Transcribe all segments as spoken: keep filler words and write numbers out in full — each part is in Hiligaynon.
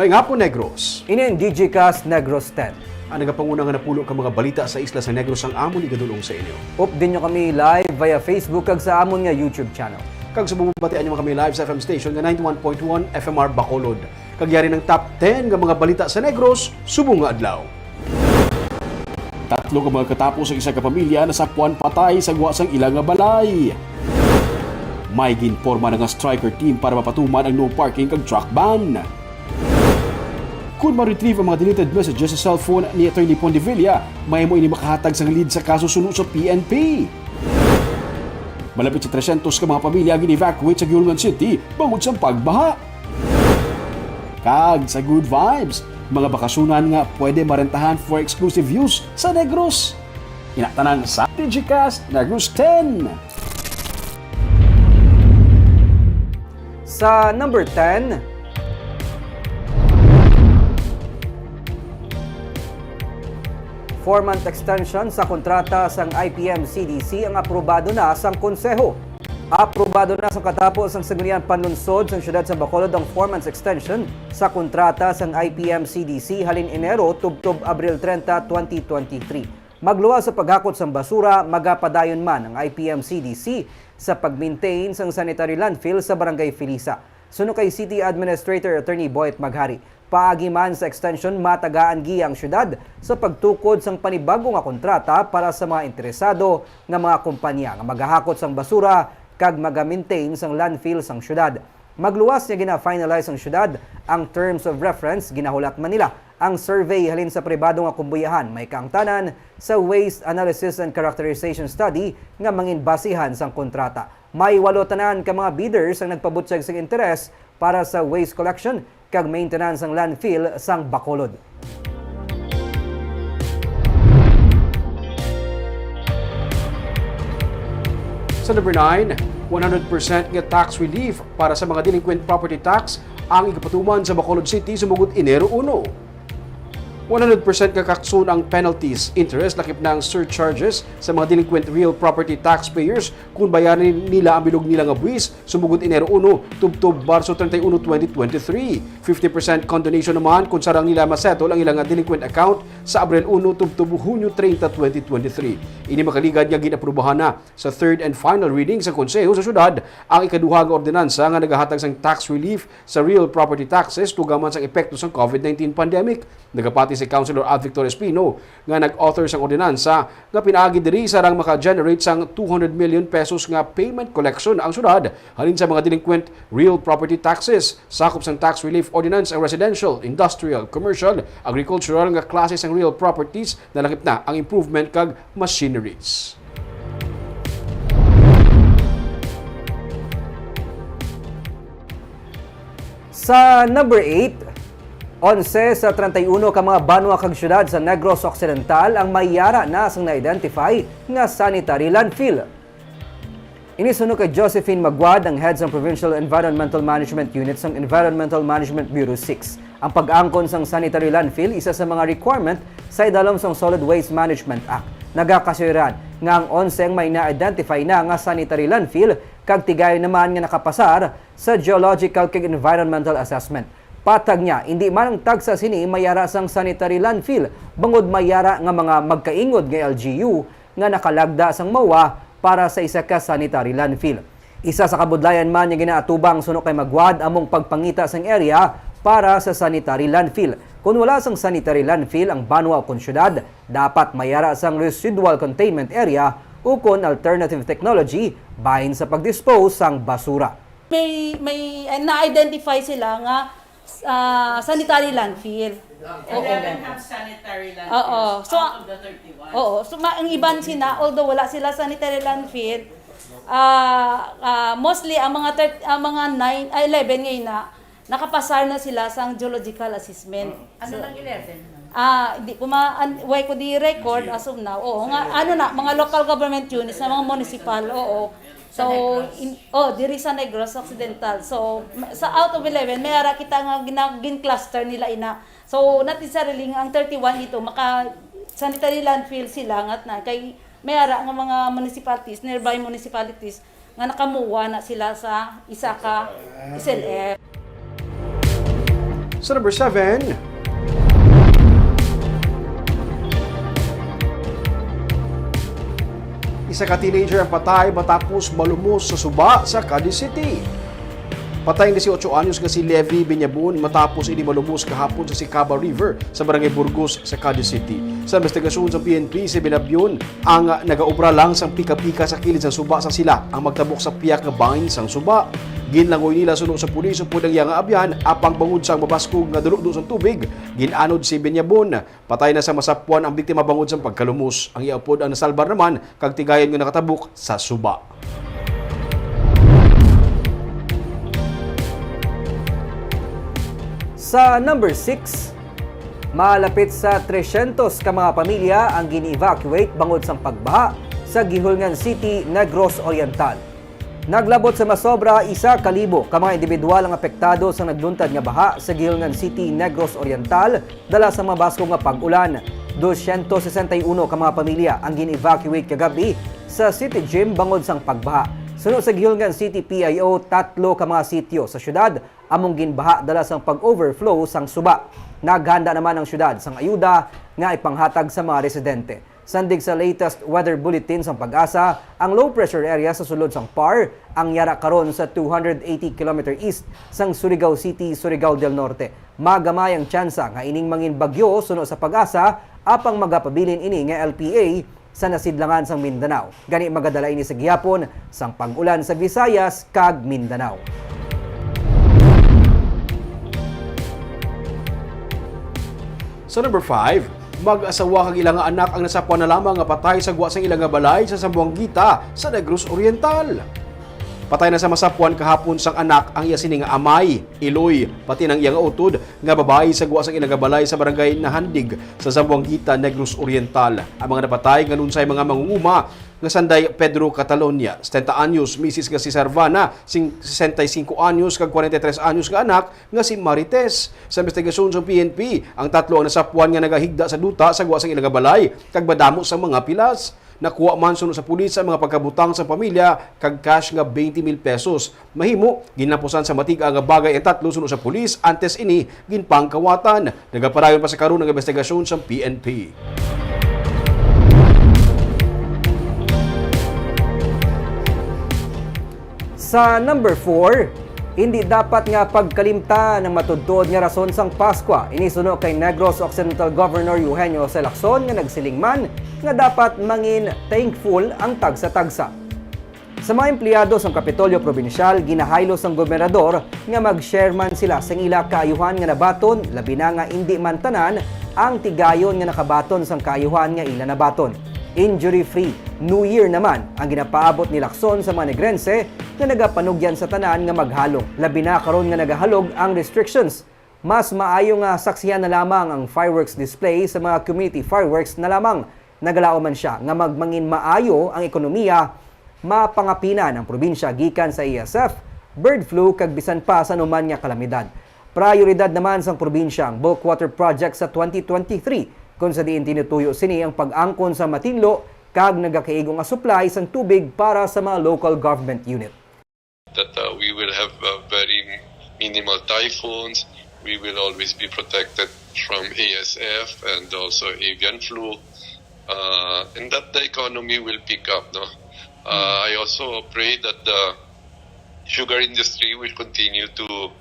Maayong hapon, Negros. Ini ang Digicast Negros ten. Ang nagapanguna nga napulo ka mga balita sa isla sa Negros ang amon igadul-ong sa inyo. Updon nyo kami live via Facebook kag sa amon nga YouTube channel. Kag subong mabatian nyo man kami live sa F M station nga ninety-one point one F M R Bacolod. Kag yari ang top ten nga mga balita sa Negros subong nga adlaw. Tatlo ka mga katapo sang isa ka pamilya nasapwan patay sa gwa sang ila nga balay. May ginporma na nga striker team para mapatuman ang no parking kag truck ban. Kon ma-retrieve ang mga deleted messages sa cellphone ni Attorney Pondevilla, mahimo ini makahatag sang lead sa kaso suno sa P N P. Malapit sa tresyentos ka mga pamilya ang gin-evacuate sa Guiuelgan City bangod sa pagbaha. Kag sa good vibes, mga bakasyonan nga pwede marentahan for exclusive use sa Negros. Ina tanan sa Digicast Negros ten. Sa number ten, four-month extension sa kontrata sang I P M C D C ang aprobado na sang Konseho. Aprobado na sang katapo sang Sangguniang Panlunsod sang Siyudad sa Bacolod ang four months extension sa kontrata sang I P M C D C halin Enero tubtob Abril treinta, twenty twenty-three. Magluwas sa paghakot sang basura, magapadayon man ang I P M C D C sa pag-maintain sang sanitary landfill sa Barangay Felisa. Suno kay City Administrator Attorney Boyet Maghari, paagi man sa extension, matagaan giya ang siyudad sa pagtukod sang panibag-o nga kontrata para sa mga interesado nga mga kompanya nga magahakot sang basura kag maga-maintain sang landfill sang siyudad. Magluwas nga gina-finalize sang siyudad ang terms of reference, ginahulat man nila ang survey halin sa pribado nga kumbuyahan may kaangtanan sa Waste Analysis and Characterization Study nga mangin basihan sang kontrata. May walo tanan ka mga bidders ang nagpabutyag sang interes para sa waste collection kag maintenance sang landfill sang Bacolod. Sa number nine, one hundred percent nga tax relief para sa mga delinquent property tax ang igapatuman sa Bacolod City sumugod Enero uno. One hundred percent nga kakson ang penalties, interest, lakip na ang surcharges sa mga delinquent real property taxpayers kon bayaran nila ang bilog nila nga buwis sumugod Enero uno tubtob Marso treinta y uno, twenty twenty-three. Fifty percent condonation naman kon sarang nila ma-settle ang ila nga delinquent account sa Abril uno tubtob Hunyo treinta, twenty twenty-three. Ini makaligad nga gin-aprubahan na sa third and final reading sa Konseho sa Syudad ang ikaduha nga ordinansa nga nagahatag sang tax relief sa real property taxes tugaman sang epekto sang COVID nineteen pandemic. Nagapati si Councilor Ad Victor Espino nga nag-author sang ordinansa nga pinaagi diri sarang maka-generate sang two hundred million pesos nga payment collection ang syudad halin sa mga delinquent real property taxes. Sakop sang tax relief ordinance ang residential, industrial, commercial, agricultural nga klase sang real properties, nalakip na ang improvement kag machineries. Sa number eight, onse sa treinta y uno ka mga banwa kag syudad sa Negros Occidental ang may yara na sang na-identify nga sanitary landfill. Ini suno kay Josephine Maguad, ang head sang Provincial Environmental Management Unit sang Environmental Management Bureau six. Ang pag-angkon sang sanitary landfill isa sa mga requirement sa idalom sang Solid Waste Management Act. Nagakasuyaran nga ang onse ang may na-identify na nga sanitary landfill kag tigayon naman nga nakapasar sa geological kag environmental assessment. Patag niya, indi man ang tagsa sini may yara sang sanitary landfill, bangod may yara nga mga magkaingod nga L G U nga nakalagda sang MOA para sa isa ka sanitary landfill. Isa sa kabudlayan man nga ginaatubang suno kay Maguad among pagpangita sang area para sa sanitary landfill. Kon wala sang sanitary landfill ang banwa ukon syudad, dapat may yara sang residual containment area ukon alternative technology bahin sa pag-dispose sang basura. May, may, eh, na-identify sila nga, ah, sanitary landfill. Oo. Eleven have sanitary landfills. Oo. So, out of the thirty-one. Oo. So, ma-, ang iban sina, although wala sila sanitary landfill, ah, ah, mostly ang mga thirty, ang mga nine, ay, eleven ngayon na, nakapasar na sila sa geological assessment. Ano So, nang eleven? Ah, di ko ma-, an-, why ko di record as of now. Oo, nga, ano na, mga local government units na mga municipal, oo. So, in, oh, diri sa Negros Occidental. So, ma-, sa out of eleven, may ara kita nga gina-, gin-cluster nila ina. So, not necessarily nga ang thirty-one dito, maka sanitary landfill sila nga na kay may ara nga mga municipalities, nearby municipalities, nga naka-MOA na sila sa isa ka S L F. Sa number seven, isa ka teenager ang patay matapos malumos sa suba sa Cadiz City. Patay ang dieciocho anyos nga si Levi Benyabon matapos ini malumos kahapon sa Sicaba River sa Barangay Burgos sa Cadiz City. Sa investigasyon sa P N P, si Benyabon ang nagaobra lang sang pika-pika sa kilid sang suba sa sila ang magtabok sa piyak nga bahin sang suba. Ginlangoy nila suno sa pulis upod ang iya nga abyan, apang bangod sang mabaskog nga duludo sang tubig, gin-anod si Benyabon. Patay na sa masapwan ang biktima bangod sang pagkalumos. Ang iya upod ang nasalbar naman kag tigayon nga nakatabok sa suba. Sa number six, malapit sa tresyentos ka mga pamilya ang gin-evacuate bangod sang pagbaha sa Guihulngan City, Negros Oriental. Naglabot sa masobra isa ka libo ka mga individual ang apektado sa nagluntad nga baha sa Guihulngan City, Negros Oriental, dala sa mabaskog nga pag-ulan. Dosyentos sesenta y uno ka mga pamilya ang gin-evacuate kagab-i sa City Gym bangod sang pagbaha. Suno sa Guihulngan City P I O, tatlo ka mga sitio sa syudad among ginbaha dala sang pag-overflow sang suba. Naghanda naman ang syudad sang ayuda nga ipanghatag sa mga residente. Sandig sa latest weather bulletin sang PAGASA, ang low pressure area sa sulod sang PAR ang yara karon sa two hundred eighty kilometer east sang Surigao City, Surigao del Norte. Magamay ang tsansa nga ining mangin bagyo suno sa PAGASA, apang magapabilin ini nga L P A sa nasidlangan sang Mindanao. Gani, magadala ini sa gihapon sang pag-ulan sa Visayas kag Mindanao. Sa number five, mag-asawa kag ila nga anak ang nasapwan na lamang nga patay sa gwa sang ila nga balay sa Zamboanguita sa Negros Oriental. Patay na sa masapwan kahapon sang anak ang iya sini nga amay, iloy, pati nang iya nga utod nga babayi sa gwa sang ila nga balay sa barangay Nahandig sa Zamboanguita, Negros Oriental. Ang mga napatay nga lunsay mga mangunguma nga sanday Pedro Catalonia, setenta anyos, misis nga si Sarvana, sing-, sesenta y cinco anyos, kag kwarenta y tres anyos nga anak nga si Marites. Sa investigasyon sa P N P, ang tatlo ang nasapwan nga nagahigda sa duta sa gwa sang ila nga balay, kag madamo sang mga pilas. Nakuha man suno sa pulis ang mga pagkabutang sa pamilya kag cash nga twenty mil pesos. Mahimo, ginlapusan sa matig-a nga bagay ang tatlo suno sa pulis, antes ini ginpangkawatan. Nagapadayon pa sa karon ang investigasyon sa P N P. Sa number four, hindi dapat nga pagkalimtan ang matuod-tuod nga rason sang Paskwa. Ini suno kay Negros Occidental Governor Eugenio Jose Lacson, nga nagsiling man nga dapat mangin thankful ang tagsa-tagsa. Sa mga empleyado sang Kapitolyo Probinsyal, ginahaylo sang gobernador nga mag-share man sila sang ila kaayuhan nga nabaton, labi na nga indi man tanan ang tigayon nga nakabaton sang kaayuhan nga ila nabaton. Injury-free New Year naman ang ginapaabot ni Lacson sa mga Negrense nga nagapanugyan sa tanan nga maghalong, labi na karon nga nagahalog ang restrictions. Mas maayo nga saksihan na lamang ang fireworks display sa mga community fireworks na lamang. Nagalaom man sia nga magmangin maayo ang ekonomiya, mapangapinan ang probinsya gikan sa A S F, bird flu, kag bisan pa sa anuman nga kalamidad. Prayoridad naman sang probinsya ang bulk water project sa twenty twenty-three, kung sa diin tinutuyo sini ang pag-angkon sa matinlo kag nagakaigo nga supply sang tubig para sa mga local government unit. That, uh, we will have, uh, very minimal typhoons. We will always be protected from A S F and also avian flu. Uh, and that the economy will pick up, no? Uh, I also pray that the sugar industry will continue to,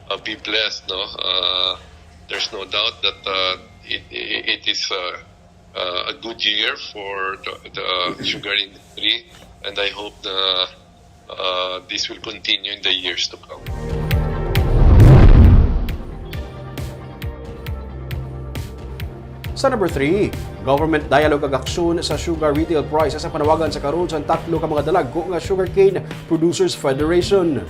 uh, be blessed, no? Uh, there's no doubt that, uh, it, it, it is, uh, uh, a good year for the, the sugar industry, and I hope the, uh, this will continue in the years to come. Sa number three, government dialogue kag aksyon sa sugar retail prices ang panawagan sa karon sang tatlo ka mga dalagko nga Sugarcane Producers Federation.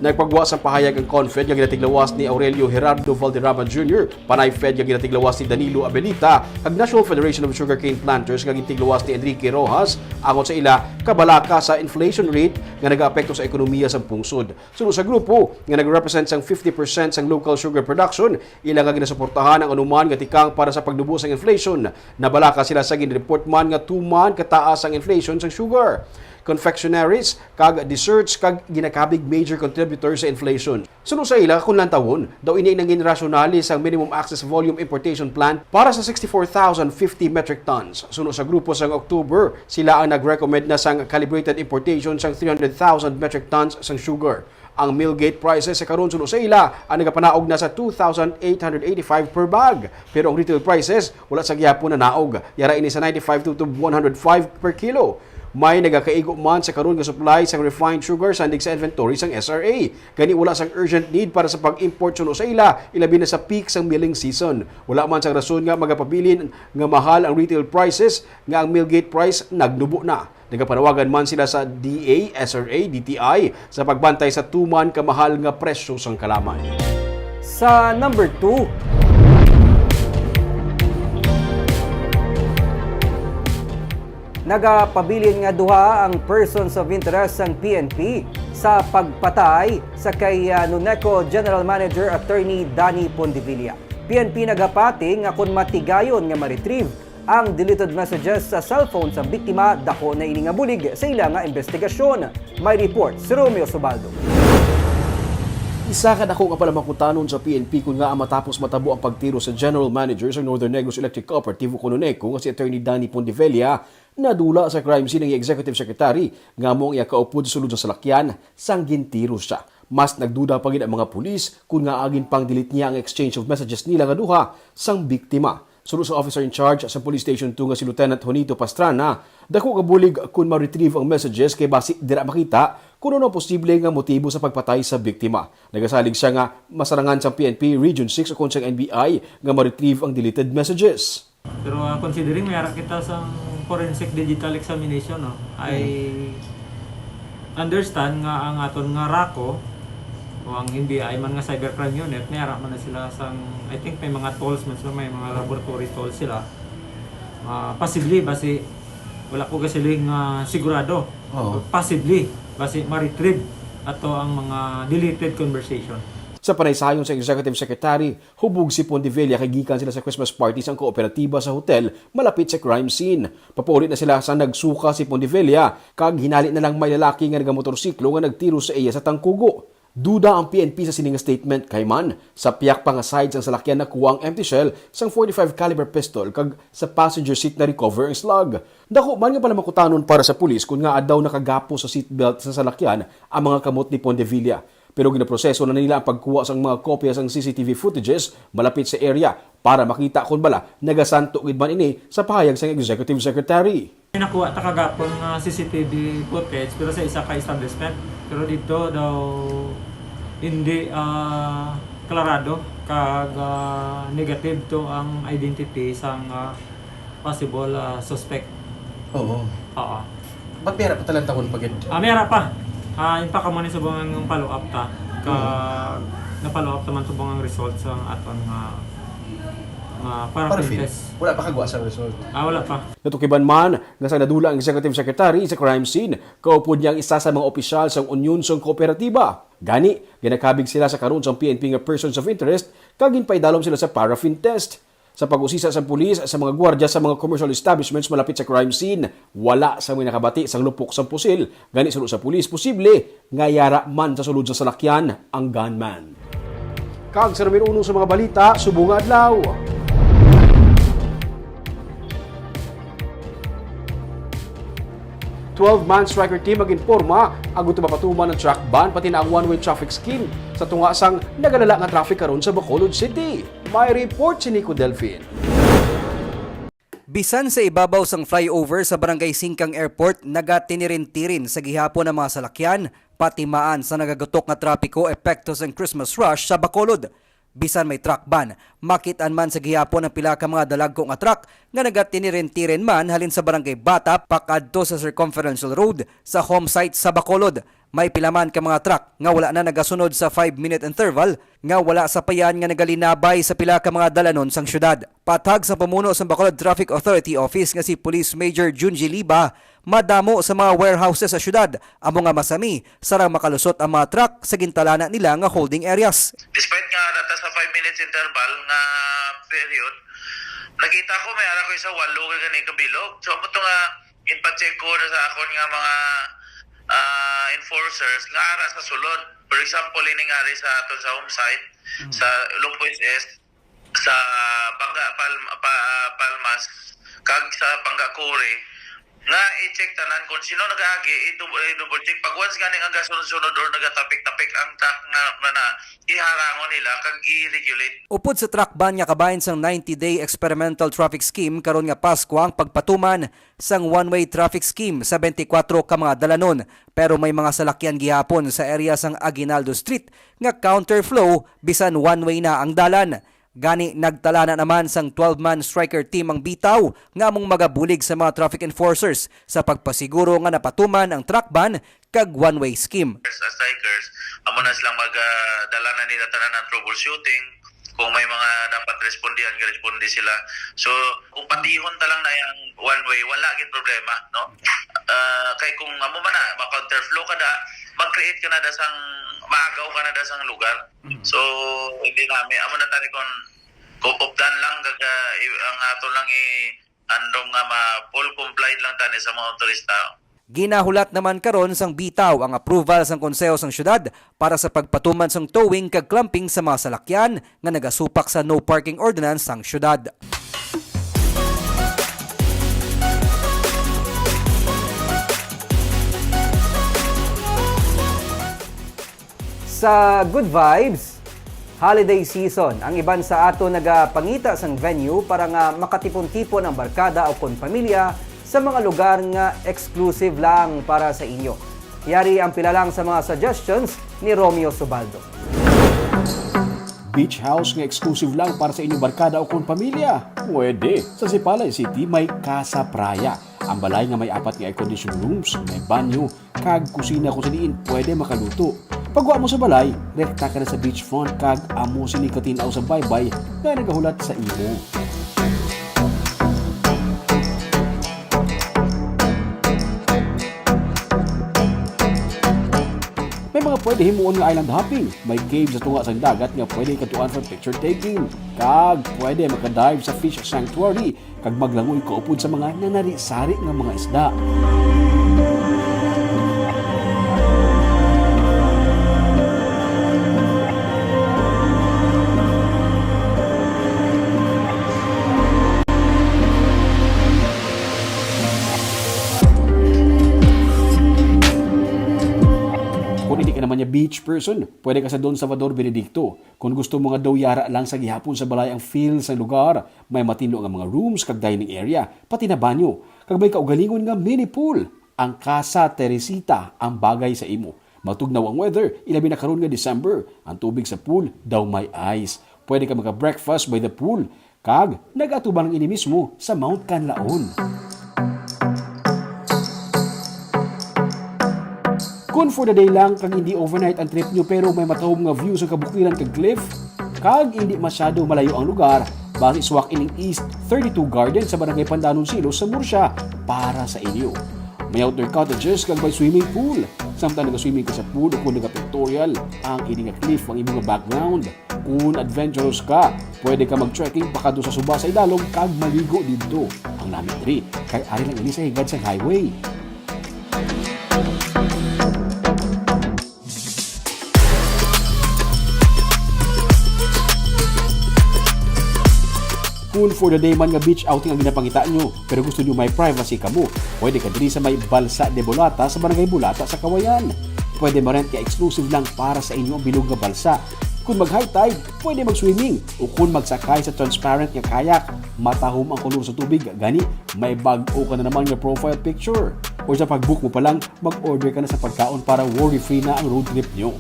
Nagpagwa sang pahayag ang CONFED nga ginatiglawas ni Aurelio Gerardo Valderrama Junior, Panay Fed nga ginatiglawas ni Danilo Abelita, kag National Federation of Sugarcane Planters nga gintiglawas ni Enrique Rojas, angot sa ila kabalaka sa inflation rate nga nagaapekto sa ekonomiya sa pungsod. Suno sa grupo nga nagrepresent sang fifty percent sang local sugar production, ila nga ginasuportahan ang anuman nga tikang para sa pagnubo sang inflation. Nabalaka sila sa ginreport man nga tuman kataas ang inflation sang sugar. confectionaries, kag desserts, kag ginakabig major contributor sa inflation. Suno sa ila, kung lantawon, daw ini nangin rasyonale sang minimum access volume importation plan para sa sixty-four thousand fifty metric tons. Suno sa grupo sang October, sila ang nag-recommend na sang calibrated importation sang three hundred thousand metric tons sang sugar. Ang mill gate prices sa karon, suno sa ila, ang nagapanaog na sa two thousand eight hundred eighty-five per bag, pero ang retail prices wala sa gihapon nanaog. Yara ini sa ninety-five to, to one hundred five per kilo. May nagakaigo man sa karon nga supply sang refined sugar sandig sa inventory sang S R A. Gani, wala sang urgent need para sa pag-import suno sa ila, ilabi na sa peak sang milling season. Wala man sang rason nga magapabilin nga mahal ang retail prices nga ang mill gate price nagnubo na. Nagapanawagan man sila sa D A, S R A, D T I sa pagbantay sa tuman ka mahal nga presyo sang kalaman. Sa number two, nagapabilin nga duha ang persons of interest sang P N P sa pagpatay sa kay, ah, Nuneco General Manager Attorney Danny Pondevilla. P N P nagapati nga kon matigayon nga ma-retrieve ang deleted messages sa cellphone sa biktima, daku na ini nga bulig sa ila nga investigasyon. May report si Romeo Subaldo. Isa ka dako nga palamakutanon sa P N P kon ngaa matapos matabo ang pagtiro sa general manager sa Northern Negros Electric Cooperative o kon Nuneco nga si Attorney Danny Pondevilla, nadula sa crime scene ang executive secretary nga amo ang iya kaupod sulod sa salakyan sang gintiro siya. Mas nagduda pa gid ang mga pulis kon ngaa ginpang-delete niya ang exchange of messages nila nga duha sang biktima. Suno sa officer in charge sa Police Station two nga si Lieutenant Honito Pastrana, daku nga bulig kon ma-retrieve ang messages kay basi dira makita kon ano ang posible nga motibo sa pagpatay sa biktima. Nagasalig siya nga masarangan sang P N P Region six ukon sang N B I nga ma-retrieve ang deleted messages. Pero, ah, considering may ara kita sang forensic digital examination, no? I understand nga ang aton nga RACO o ang N B I man nga cybercrime unit, may ara man na sila sang, I think may mga tools man sila, may mga laboratory tools sila. Ah, possibly, basi, wala ko kasiling nga sigurado. Oo. Possibly, basi ma-retrieve ato ang mga deleted conversation. Sa panaysayon sa Executive Secretary, hubog si Pondevilla kay gikan sila sa Christmas party sang kooperatiba sa hotel malapit sa crime scene. Papauli na sila sa nagsuka si Pondevilla, kag hinali na lang may lalaki nga nagamotorsiklo nga nagtiro sa iya sa tangkugo. Duda ang P N P sa sini nga statement kay man sa piyak pa nga side sang salakyan nakuha ang empty shell sang forty-five caliber pistol kag sa passenger seat na-recover ang slug. Dako man nga palamakutanon para sa pulis kon ngaa daw nakagapos sa seatbelt sa salakyan ang mga kamot ni Pondevilla. Pero ginaproseso na nila ang pagkuha sang mga kopya sang C C T V footages malapit sa area para makita kon bala nagasanto gid man ini sa pahayag sang executive secretary. Nakuha ta kagapon nga C C T V footage, pero sa isa ka establishment. Pero dito daw hindi, ah, klarado kag, ah, negative to ang identity sang, ah, possible, ah, suspect. Oo. Oo. Ba't may ara pa talantahon pa gid? Ah, may ara pa. Ah, in fact, amo ni subong ang follow-up ta. Ka, na-follow up naman subong ang result sa aton nga, nga paraffin Paraffin? Test. Wala pa kagwa sa result? Ah, wala pa. Natukiban man nga sa nadula ang executive secretary sa crime scene, kaupod niya ang isa sa mga opisyal sang Union sang Kooperatiba. Gani, ginakabig sila sa karon sang P N P nga persons of interest kag ginpaidalom sila sa paraffin test. Sa pag-usisa sang pulis sa mga gwardya sa mga commercial establishments malapit sa crime scene, wala sa may nakabati sang lupok sang pusil. Gani, suno sa pulis, posible nga yara man sa sulod sa salakyan ang gunman. Kag sa numero uno sa mga balita subong nga adlaw. Twelve-man striker team mag-informa agud mapatuman ang truck ban pati na ang one-way traffic scheme sa tunga sang nagalala nga traffic karon sa Bacolod City. May report si Nico Delfin. Bisan sa ibabaw sang flyover sa Barangay Singkang Airport, nagatinirin-tirin sa gihapon ang mga salakyan, pati man sa nagagutok nga trapiko epekto sang Christmas rush sa Bacolod. Bisan may truck ban, makit-an man sa gihapon ang pila ka mga dalagko nga truck nga nagatinirin-tirin man halin sa Barangay Bata pakadto sa Circumferential Road sa home site sa Bacolod. May pila man ka mga truck nga wala na nagasunod sa five-minute interval nga wala sapayan nga nagalinabay sa pila ka mga dalanon sang syudad. Patag sa pamuno sa Bacolod Traffic Authority Office nga si Police Major Junji Liba, madamo sa mga warehouses sa syudad amo nga masami sarang makalusot ang mga truck sa gintalana nila nga holding areas. Despite nga nata sa five minutes interval nga period, nakita ko may ara ko isa walo ka gani kabilog. So, amo to nga Ginpa-check ko na sa akon nga mga, ah, enforcers nga ara sa sulod. For example, ini nga ari sa aton sa home site, Mm. sa Lopez Est, sa Panga-, Pal-, Pa-, Palmas, kag sa Pangga Quarry, nga i-check tanan kung sino nag-agi, i-dou-, i-double check. Pag once gani nga gasunod-sunod or nagatapik-tapik ang truck na, na, na, iharangon nila kag i-regulate. Upod sa truck ban nga kabahin sang ninety-day experimental traffic scheme, karon nga Paskwa ang pagpatuman sang one-way traffic scheme sa twenty-four ka mga dalanon, pero may mga salakyan gihapon sa area sang Aguinaldo Street nga counterflow bisan one-way na ang dalan. Gani, nagtala na naman sang twelve-man striker team ang Bitaw nga among magabulig sa mga traffic enforcers sa pagpasiguro nga napatuman ang truck ban kag one-way scheme. As strikers, amo na silang mag, ah, dala na nila tanan ang troubleshooting. Kung may mga dapat respondihan, responde sila. So, kung patihon ta lang na yung one-way, wala gid problema, no? Ah, kay kung amo man na, ma-counterflow ka na, mag-create ka na da sang, maagaw ka na da sang lugar. Mm. So, hindi namin, amo na tani kung, kung updan lang, kag, ah, i-, ang ato lang i-, andong nga ma-full complied lang tani sa mga motorista. Ginahulat naman karon sang Bitaw ang approval sang Konseho sang Syudad para sa pagpatuman sang towing kag clamping sa mga salakyan nga nagasupak sa no parking ordinance sang syudad. Sa Good Vibes, holiday season, ang iban sa ato nagapangita sang venue para nga makatipon-tipon ang barkada o kon pamilya sa mga lugar nga exclusive lang para sa inyo. Yari ang pila lang sa mga suggestions ni Romeo Subaldo. Beach house nga exclusive lang para sa inyong barkada o kon pamilya? Pwede. Sa Sipalay City, may Casa Praya. Ang balay nga may apat nga air-conditioned rooms, may banyo, kag kusina kung sa diin pwede makaluto. Pagwa mo sa balay, rekta ka na sa beachfront kag amo sini katin-aw sa baybay nga nagahulat sa imo. May mga pwede himuon nga island hopping. May cave sa tunga sang dagat nga pwede katuan for picture taking. Kag pwede makadive sa fish sanctuary kag maglangoy kaupod sa mga nanari-sari nga mga isda. Kung hindi ka naman niya beach person, pwede ka sa Don Salvador Benedicto. Kung gusto mo nga daw yara lang sa gihapon sa balay ang feel sa lugar, may matinlo nga mga rooms kag dining area, pati na banyo, kag may kaugalingon nga mini pool. Ang Casa Teresita ang bagay sa imo. Matugnaw ang weather, ilabi na karon nga December. Ang tubig sa pool daw may ice. Pwede ka maka-breakfast by the pool, kag nag-atubang ini mismo sa Mount Kanlaon. Kun for the day lang kag hindi overnight ang trip nyo pero may matahom nga view sa kabukiran kag cliff, kag hindi masyado malayo ang lugar, basi swak ining East thirty-two Garden sa Barangay Pandanon, Silos sa Murcia para sa inyo. May outdoor cottages kag may swimming pool. Samtang naga-swimming ka sa pool o kung naga-pictorial, ang ini nga cliff ang imong background. Kung adventurous ka, pwede ka mag-trekking pakadto sa suba sa idalom kag maligo didto. Ang lami diri kay ari lang ini sa higad sang highway. Kung for the day man nga beach outing ang ginapangita nyo, pero gusto nyo may privacy kamo, pwede ka diri sa may Balsa de Bolata sa Barangay Bolata sa Kawayan. Pwede ma-rent nga exclusive lang para sa inyo ang bilog nga balsa. Kung mag-high tide, pwede mag-swimming o kung magsakay sa transparent nga kayak, matahom ang kolor sa tubig, gani may bag-o ka na naman nga profile picture. Or sa pag-book mo pa lang, mag-order ka na sa pagkaon para worry-free na ang road trip nyo.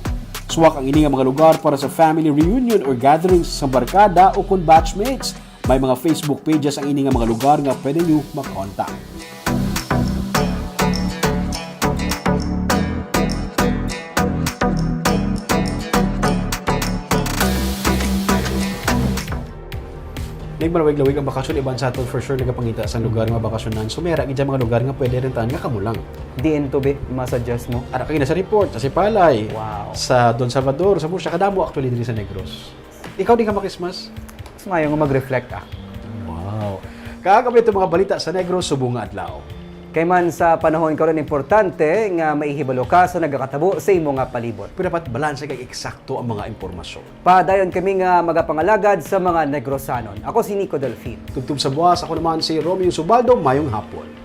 Swak ang ini nga mga lugar para sa family reunion or gatherings sa barkada o kon batchmates. May mga Facebook pages ang ini nga mga lugar nga pwede nyo makontak. Nagmalawig-lawig ang bakasyon, iban sa aton for sure nagapangita sa lugar nga bakasyonan. So, may ara gid dyan mga lugar nga pwede rin tanan nga kamo lang. Diin to, be, masuggest mo? Ara kay na sa report, sa Sipalay, Wow. sa Don Salvador, sa Murcia, kadamo actually diri sa Negros. Ikaw di ka makismas? Mas maayo nga mag-reflect, ah. Wow. Kag amo ito mga balita sa Negros subong nga adlaw. Kay man sa panahon karon, importante nga maihibalo ka sa nagakatabo sa imo nga palibot. Pero dapat balanse kag eksakto ang mga impormasyon. Padayon kami nga magapangalagad sa mga Negrosanon. Ako si Nico Delfin. Tubtob sa buwas, ako naman si Romeo Subaldo. Mayong hapon.